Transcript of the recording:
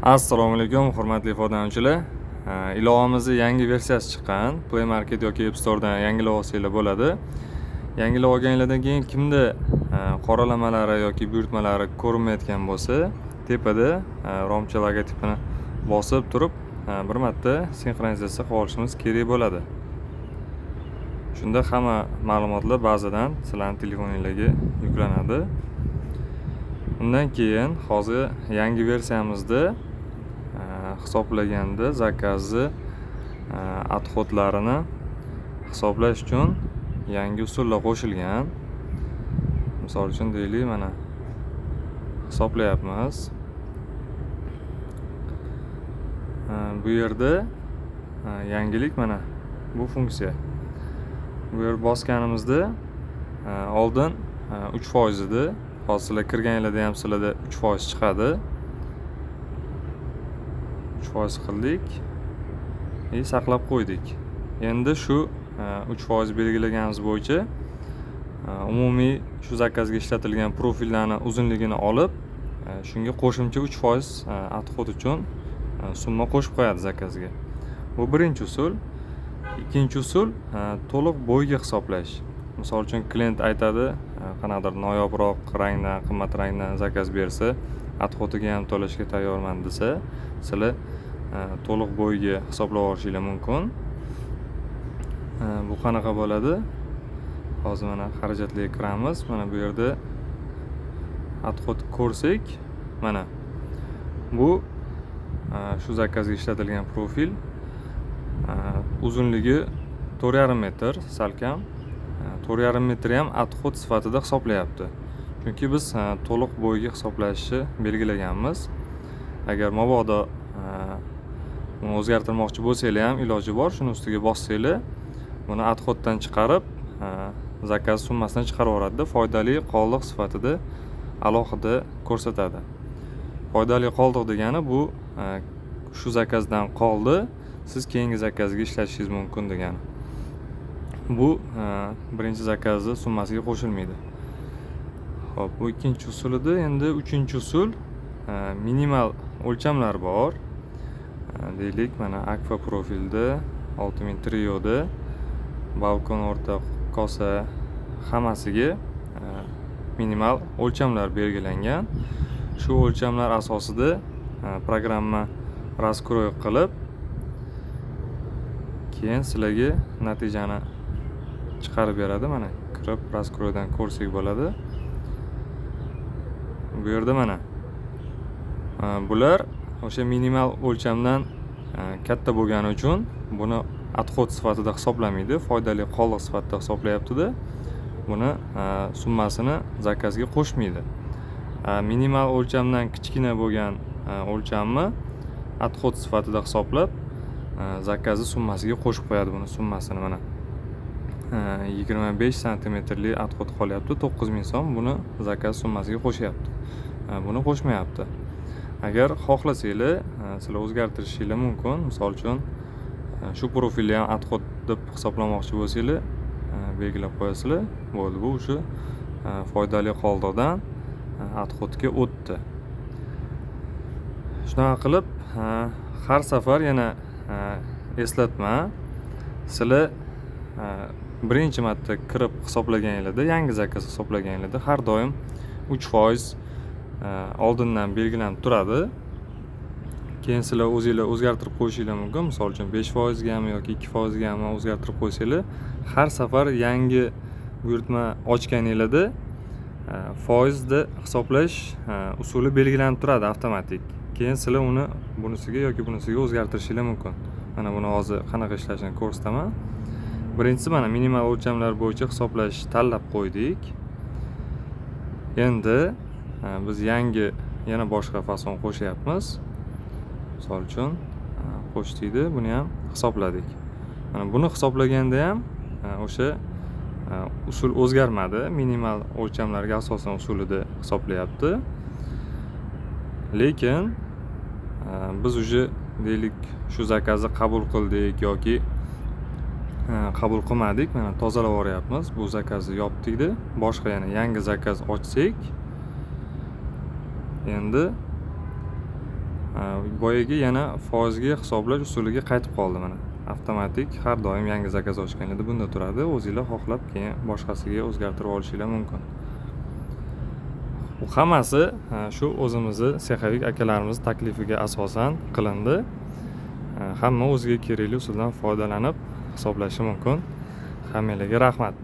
Assalomu alaykum, hurmatli foydalanuvchilar. Ilovamizni yangi versiyasi chiqqan. Play Market yoki App Store'dan yangilab olsanglar bo'ladi. Yangilab olganinglardan keyin kimda qoralamalari yoki buyurtmalari ko'rinmayotgan bo'lsa, tepada romcha logotipini bosib turib, bir marta sinxronizatsiya qilib olishimiz kerak bo'ladi. Shunda hamma ma'lumotlar bazadan sizlarning telefoninglarga yuklanadi. Undan keyin hozir yangi versiyamizda hisoblaganda zakazni отход larini hisoblash uchun yangi usullar qo'shilgan. Misol uchun, deylik, mana hisoblayapmiz. Bu yerda yangilik mana bu funksiya. Bu yer bosganimizda oldin 3% edi. Hozir sizlar kirganinglarda ham sizlarda 3% chiqadi. 3% qildik и saqlab qo'ydik. Endi shu 3% belgilaganimiz bo'yicha umumiy shu zakazga ishlatilgan profillarni uzunligini olib, shunga qo'shimcha 3% отход uchun summa qo'shib qo'yadi zakazga. Bu birinchi usul. Ikkinchi usul to'liq bo'yga hisoblash. Misol uchun, klient aytadi, qanaqadir noyobroq rangdan, qimmat rangdan zakaz bersa, отход iga ham to'lashga tayyorman desa, sizlar to'liq bo'yga hisoblab olishinglar mumkin. Bu qanaqa bo'ladi? Hozir mana xarajatlarga kiramiz. Mana bu yerda отход ko'rsak, mana bu shu zakazga ishlatilgan profil, uzunligi 4,5 metr, salkam. 4,5 metr ham отход sifatida hisoblayapti. Chunki biz to'liq bo'yga hisoblashni belgilaganmiz. Agar mabodo buni o'zgartirmoqchi bo'lsanglar ham iloji bor. Shuni ustiga bossanglar, buni отход dan chiqarib, zakaz summasidan chiqarib yuboradida, foydali qoldiq sifatida alohida ko'rsatadi. Foydali qoldiq degani bu shu zakazdan qoldi, siz keyingi zakazga ishlatishingiz mumkin degani. Bu birinchi zakazni summasiga qo'shilmaydi. Ho'p, bu ikkinchi usul edi. Endi uchinchi usul, minimal o'lchamlar bor. Deylik, mana Akfa profilda 6000 Trioda balkon, o'rta, kosa hammasiga minimal o'lchamlar belgilangan. Shu o'lchamlar asosida programma раскрой qilib, keyin sizlarga natijani chiqarib beradi. Mana kirib раскрой dan ko'rsak bo'ladi. Bu yerda mana bular o'sha minimal o'lchamdan katta bo'lgani uchun buni отход sifatida hisoblamaydi, foydali qoldiq sifatida hisoblayaptida, buni summasini zakazga qo'shmaydi. Minimal o'lchamdan kichkina bo'lgan o'lchamni отход sifatida hisoblab, zakazni summasiga qo'shib qo'yadi buni summasini. Mana 25 santimetrli отход qolyapti, 9000 so'm, buni zakaz summasiga qo'shyapti. Buni qo'shmayapti. Agar xohlasanglar, sizlar o'zgartirishinglar mumkin. Misol uchun, shu profilni ham отход deb hisoblamoqchi bo'lsanglar, belgilab qo'yasizlar. Bo'ldi, bu o'sha foydali qoldiqdan отход ga o'tdi. Shunaqa qilib, har safar yana eslatma: sizlar birinchi marta kirib hisoblaganinglarda, yangi zakaz hisoblaganinglarda har doim 3% oldindan belgilanib turadi. Keyin sizlar o'zinglar o'zgartirib qo'yishinglar mumkin. Misol uchun, 5 foizgami yoki 2 foizgami o'zgartirib qo'ysanglar, har safar yangi buyurtma ochganinglarda foizni hisoblash usuli belgilanib turadi avtomatik. Keyin sizlar uni bunisiga yoki bunisiga o'zgartirishinglar mumkin. Mana buni hozir qanaqa ishlashini ko'rsataman. Birinchisi, mana minimal o'lchamlar bo'yicha hisoblash tanlab qo'ydik. Endi biz yangi yana boshqa fason qo'shyapmiz. Misol uchun, qo'shdikda, buni ham hisobladik. Mana buni hisoblaganda ham o'sha usul o'zgarmadi, minimal o'lchamlarga asosan usulida hisoblayapti. Lekin biz уже, deylik, shu zakazni qabul qildik yoki qabul qilmadik, mana tozalab yuboryapmiz. Bu zakazni yopdikda, boshqa yana yangi zakaz ochsak, endi Boyagi yana foizga hisoblash usuliga qaytib qoldi mana. Avtomatik har doim yangi заказ ochganingizda bunda turadi. O'zinglar xohlab keyin boshqasiga o'zgartirib olishinglar mumkin. Bu hammasi shu o'zimizni сеховик akalarimiz taklifiga asosan qilindi. Hamma o'ziga kerakli usuldan foydalanib hisoblashi mumkin. Hammanglarga rahmat.